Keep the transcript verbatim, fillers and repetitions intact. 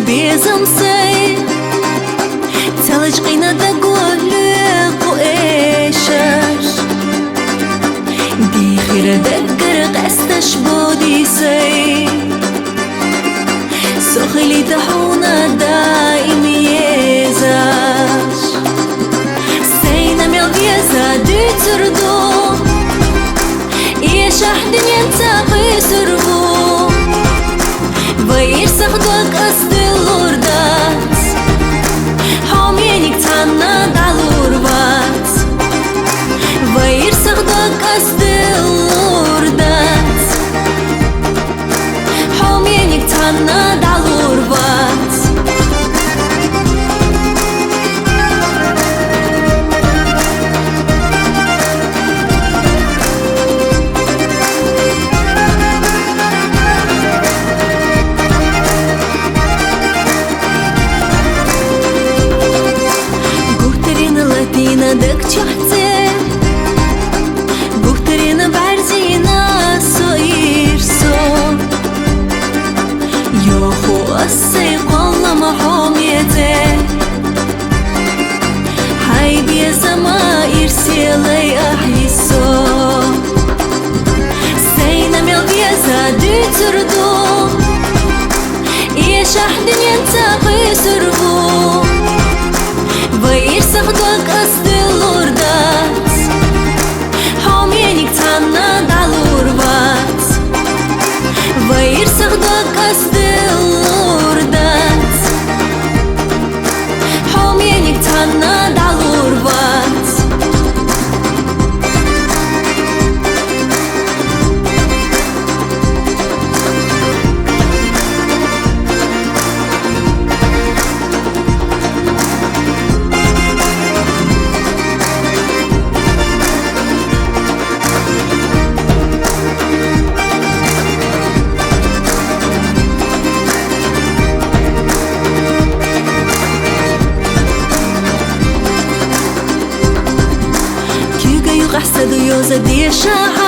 Безам сай, цалаж къина даго лоьху эшаш. Дийхира даггара къаьсташ боди сай. Со хилийта хьона даим езаш. Сайна мел веза дуьйцур ду, эшахь дунен цӀа кхуьйсур ву. Вай ирсах дог ас диллур дац, хьо мениг цхьанна дӀалур вац. Вай ирсах дог ас диллур дац, хьо мениг цхьанна дӀалур вац. Гуттарена латийна даг чухь цӀе, гуттарена бӀарзийна со ирсо. Йоху ас сай кхоллама хьо меце, хьай безама ирсе лай ахь йиссо. Сайна мел веза дуьйцур ду, эшахь дунен цӀа кхуьйсур ву. Вай ирсах дог ас диллур дац, хьо мениг цхьанна дӀалур вац. Вай ирсах дог ас диллур дац, хьо мениг цхьанна дӀалур вац. Куьйга юкъахь са ду йоза дешахь,